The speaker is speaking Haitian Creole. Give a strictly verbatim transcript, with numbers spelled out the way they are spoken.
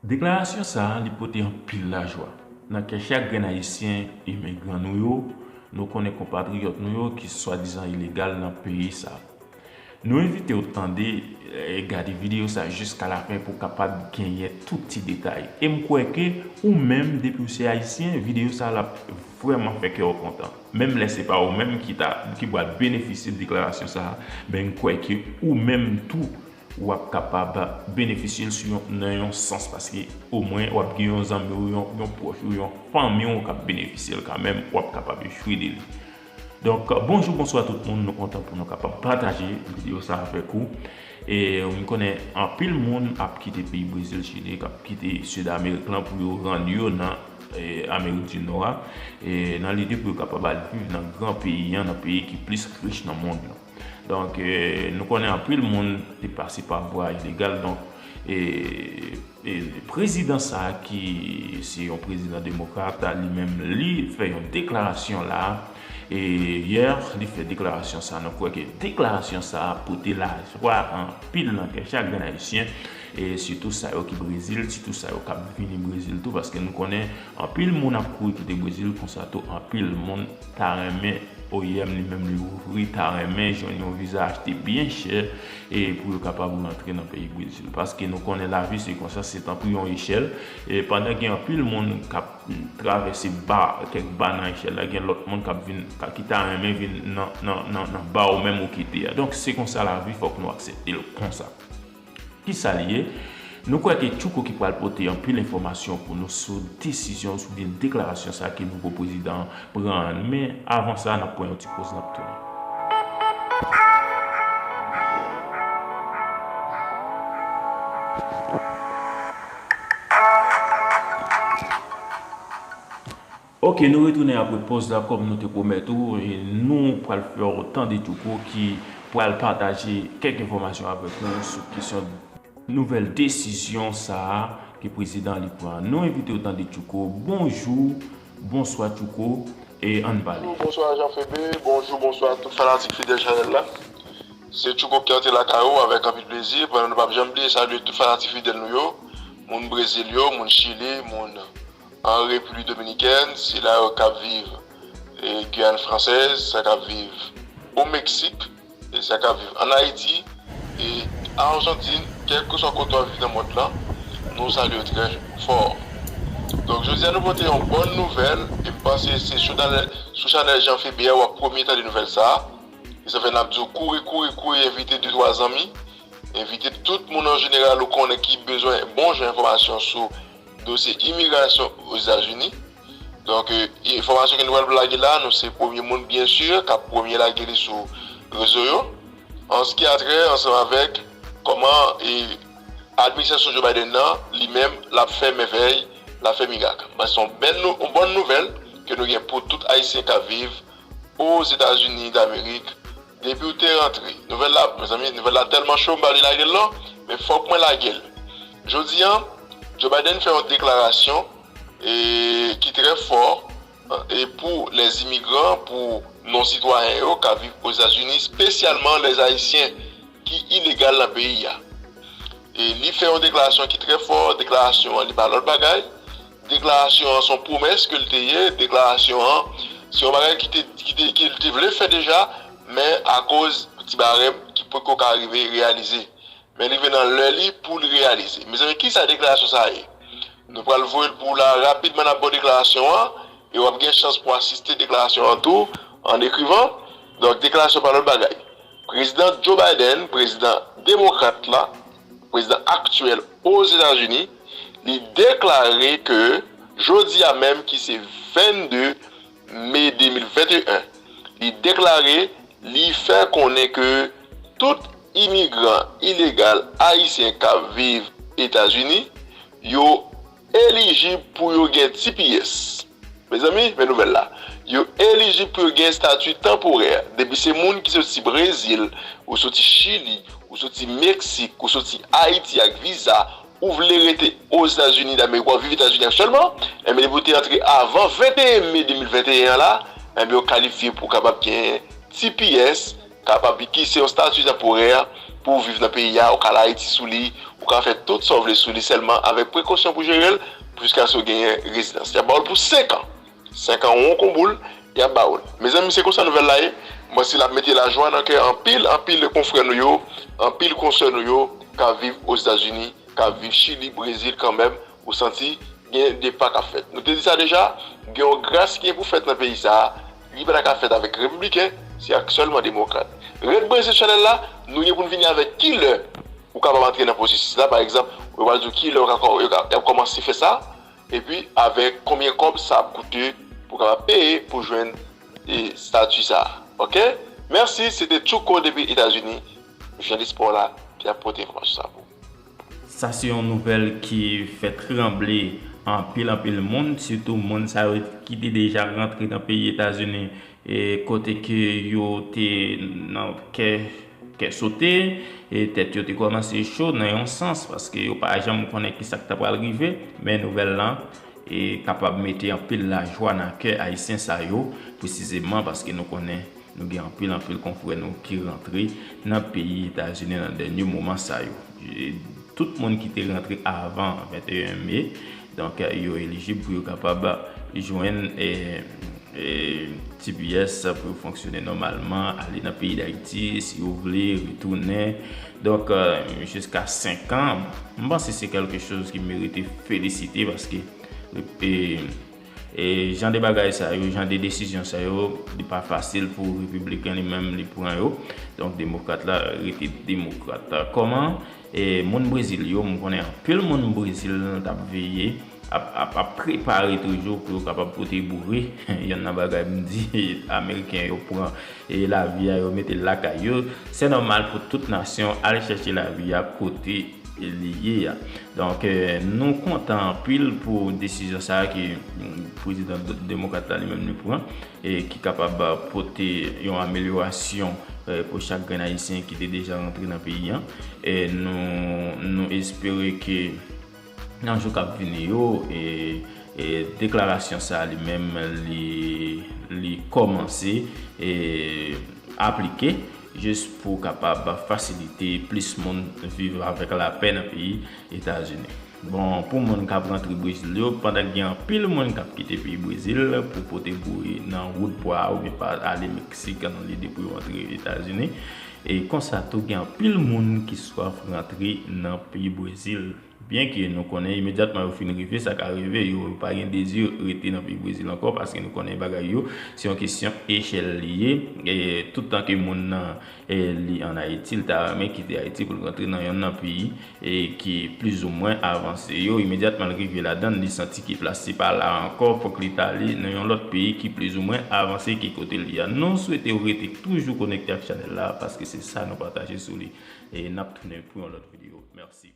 Deklarasyon sa a, li pote anpil lajwa nan kè chak grenn Ayisyen, imigran nou yo, nou konnen konpatriyòt nou yo ki swadizan ilegal nan peyi sa a. Nou envite w tande, eh, gade videyo sa a jiska lafen pou w kapab genyen tout ti detay. E m kwè ke ou menm, depi w se Ayisyen, videyo sa a l ap vrèman fè kè w kontan. Menm lè se pa ou menm ki ta, ki pral benefisye deklarasyon sa a, men m kwè ke ou menm tou, w ap kapab benefisye l sou yon, nan yon sans, paske omwen w ap gen yon zanmi w, yon, yon pwòch ou, yon fanmi w k ap benefisye l kanmenm, w ap kapab jwi de li. Donk, bonjou, bonswa tout moun, nou kontan pou nou kapab pataje videyo sa avèk ou. E m konnen anpil moun ap kite peyi Brezil, Chili, k ap kite Sid Amerik lan pou yo rann yo nan, e, Amerik di Nò a, e, nan lide pou yo kapab al viv nan gran peyi an, nan peyi ki plis rich nan mond lan. Donk, e, nou konnen anpil moun te pase pa vwa ilegal. Donk, e, e, prezidan sa a ki se yon prezidan demokrat, li menm li fè yon deklarasyon la, e, yè, li fè deklarasyon sa a. Nou kwè ke deklarasyon sa a pote lajwa anpil nan kè chak grenn Ayisyen, e sitou sa yo ki Brezil, sitou sa yo k ap vini Brezil tou, paske nou konnen anpil moun ap kouri kite Brezil, konsa tou anpil moun ta renmen, O I M li menm li ouvri, ta renmen jwenn yon viza achte byen chè, e pou yo kapab rantre nan peyi Brezil. Paske nou konnen lavi se konsa, se tankou yon echèl, e pandan gen anpil moun k ap travèse ba, kèk ba nan echèl la, gen lòt moun k ap vin, ka, ki ta renmen vin nan, nan, nan, nan ba ou menm ou kite a. Donk, se konsa lavi, fòk nou aksepte l konsa. Kisa li ye? Nou kwè ke Tchouko ki pral pote anpil enfòmasyon pou nou sou desizyon, oubyen deklarasyon sa ke nouvo prezidan an pran an. Men, avan sa, n ap pran yon ti poz, n ap tounen. Ok, nou retounen apre poz la, kòm nou te pwomèt ou, e nou pral fè w tande Tchouko ki pral pataje kèk enfòmasyon avèk nou sou kesyon nouvèl desizyon sa a ke prezidan an li pran. Nou envite w tande Tchouko. Bonjou, bonswa Tchouko, e ann pale. Bonjou, bonswa Jean Febe, bonjou, bonswa tout fanatik fidèl chanèl la. Se Tchouko ki antre lakay ou avèk anpil plezi, pandan nou p ap janm bliye salye tout fanatik fidèl nou yo, moun Brezil yo, moun Chili, moun an Repiblik Dominikèn, sila yo k ap viv, e, Giyàn Fransèz, sa k ap viv o Meksik, e sa k ap viv ann Ayiti, e Ajantin, kèlkeswa kote w ap viv nan mond lan, nou salye w trè fò. Donk, jodi a, nou pote yon bòn nouvèl, e m panse se sou chanèl, sou chanèl Jean Febe a w ap premye tande nouvèl sa a. E sa fè n ap di w kouri, kouri, kouri, envite de, twa zanmi, envite tout moun an jeneral ou konnen ki bezwen bon jan enfòmasyon sou dosye imigrasyon Ozetazini. Donk, e, enfòmasyon ke nou pral lage la, nou se premye moun, byen si, k ap premye lage li sou rezo yo. An sa ki a trè ansanm avèk kòman, e, administrasyon Joe Biden nan, li menm, l ap fè mèvèy, l ap fè mirak. Donk, se yon bèl nou, yon bòn nouvèl ke nou gen pou tout Ayisyen k ap viv Ozetazini Damerik, depi w te rantre. Nouvèl la, mezanmi, nouvèl la tèlman cho, m pa vle lage l non, men fòk mwen lage l. Jodi a, Joe Biden fè yon deklarasyon, e, ki trè fò, e, pou lèzimigran, pou non-sitwayen yo k ap viv Ozetazini, espesyalman lèzayisyen ki ilegal nan peyi a. E li fè yon deklarasyon ki trè fò, deklarasyon an, li pa lòt bagay. Deklarasyon an se yon pwomès ke l te ye, deklarasyon an se yon bagay ki te, ki te, ke l te vle fè deja, men akoz ti barèm ki poko ka rive reyalize. Men li rive nan lè li pou l reyalize. Mezanmi, kisa deklarasyon sa a ye? Nou pral voye l pou w la rapidman, n ap ba w deklarasyon an, e w ap gen chans pou w asiste deklarasyon an tou, an ekrivan. Donk, deklarasyon pa lòt bagay. Prezidan Joe Biden, prezidan demokrat la, prezidan aktyèl Ozetazini, li deklare ke jodi a menm ki se vennde me de mil venteyen, li deklare, li fè konnen ke tout imigran ilegal ayisyen k ap viv Etazini, yo elijib pou yo gen T P S. Mezanmi, men nouvèl la. Yo elijib pou yo gen estati tanporè. Depi se moun ki soti Brezil, ou soti Chili, ou soti Meksik, ou soti Ayiti ak viza, ou vle rete Ozetazini Damerik, w ap viv Etazini aktyèlman, enben, depi w te antre avan venteyen me de mil venteyen an la, enben, w kalifye pou w kapab gen T P S, kapab, ki se yon estati tanporè pou w viv nan peyi a, ou ka al Ayiti sou li, ou ka fè tout sa w vle sou li, sèlman avèk prekosyon pou jere l, jiskaske w genyen rezidans. Y ap ba w l pou senk an. Senk an won kon boul, y ap ba w l. Mezanmi, se konsa nouvèl la ye. M panse l ap mete lajwa nan kè anpil, anpil konfrè nou yo, anpil konsè nou yo k ap viv Ozetazini, k ap viv Chili, Brezil kanmenm. Ou santi gen de pa k ap fèt. Nou te di sa deja, gen yon gras ki gen pou fèt nan peyi sa a, li pa ta ka fèt avèk repibliken, se ak sèlman demokrat. Red Brezil Channel la, nou gen pou n vini avèk kilè ou kapab antre nan pwosesis la, pa egzanp, yo pral di w kilè yo ka kò-, yo ka, y ap kòmanse fè sa, epi avèk konbyen kòb sa ap koute pou w kapab peye pou jwenn, e, estati sa a. Oke? Mèsi, se te Tchouko depi Etazini. Jan de Spò la, ki ap pote enfòmasyon sa a pou ou. Sa se yon nouvèl ki fè tranble anpil, anpil moun, sitou moun sa yo ki te deja rantre nan peyi Etazini, e kote ke yo te nan kè, kè sote, e tèt yo te kòmanse cho nan yon sans, paske yo pa janm konnen ki sa k ta pral rive, men nouvèl lan, e kapab mete anpil lajwa nan kè Ayisyen sa yo, presizeman paske nou konnen nou gen anpil, anpil konfrè nou ki rantre nan peyi Etazini nan dènye moman sa yo. E tout moun ki te rantre avan venteyen me, donk, yo elijib pou yo kapab jwenn, e, e, T P S pou yo fonksyone nòmalman, ale nan peyi Dayiti, si yo vle, retounen. Donk, e, jiska senk an, m panse se kèlke choz ki merite felisite paske, e, e jan de bagay sa yo, jan de desizyon sa yo, li pa fasil pou repibliken li menm li pran yo. Donk, demokrat la rete demokrat. Kòman, e, moun Brezil yo, m konnen anpil moun Brezil t ap veye, ap, ap, ap prepare toujou pou yo kapab pote boure. Yonn nan bagay m di, Ameriken yo pran, e, lavi a, yo mete l lakay yo. Se nòmal pou tout nasyon al chèche lavi a kote li ye a. Donk, e, nou kontan anpil pou desizyon sa a ke, mm, prezidan d-, demokrat la li menm li pran, e ki kapab pote yon amelyorasyon, e, pou chak grenn Ayisyen ki te deja rantre nan peyi a. E nou, nou espere ke nan jou k ap vini yo, e, e deklarasyon sa a li menm li, li kòmanse, e, aplike jis pou kapab fasilite plis moun viv avèk lapè nan peyi Etazini. Bon, pou moun k ap rantre Brezil yo, pandan gen anpil moun k ap kite peyi Brezil pou pote boure nan wout bwa oubyen pa ale Meksik nan lide pou yo antre Etazini, e konsa tou gen anpil moun ki swaf rantre nan peyi Brezil. Byenke nou konnen imedyatman yo fin rive, sa ka rive, yo pa gen dezi rete nan peyi Brezil ankò, paske nou konnen bagay yo, se yon kesyon echèl li ye. E toutan ke moun nan, e, li ann Ayiti, li ta renmen kite Ayiti pou l rantre nan yonn nan peyi, e, ki plizoumwen avanse yo. Imedyatman l rive ladan l, li santi ke plas li pa la ankò, fòk li t ale nan yon lòt peyi ki plizoumwen avanse ke kote li a. Nou swete w rete toujou konekte ak chanèl la, paske se sa nou pataje sou li. E n ap tounen pou yon lòt videyo. Mèsi.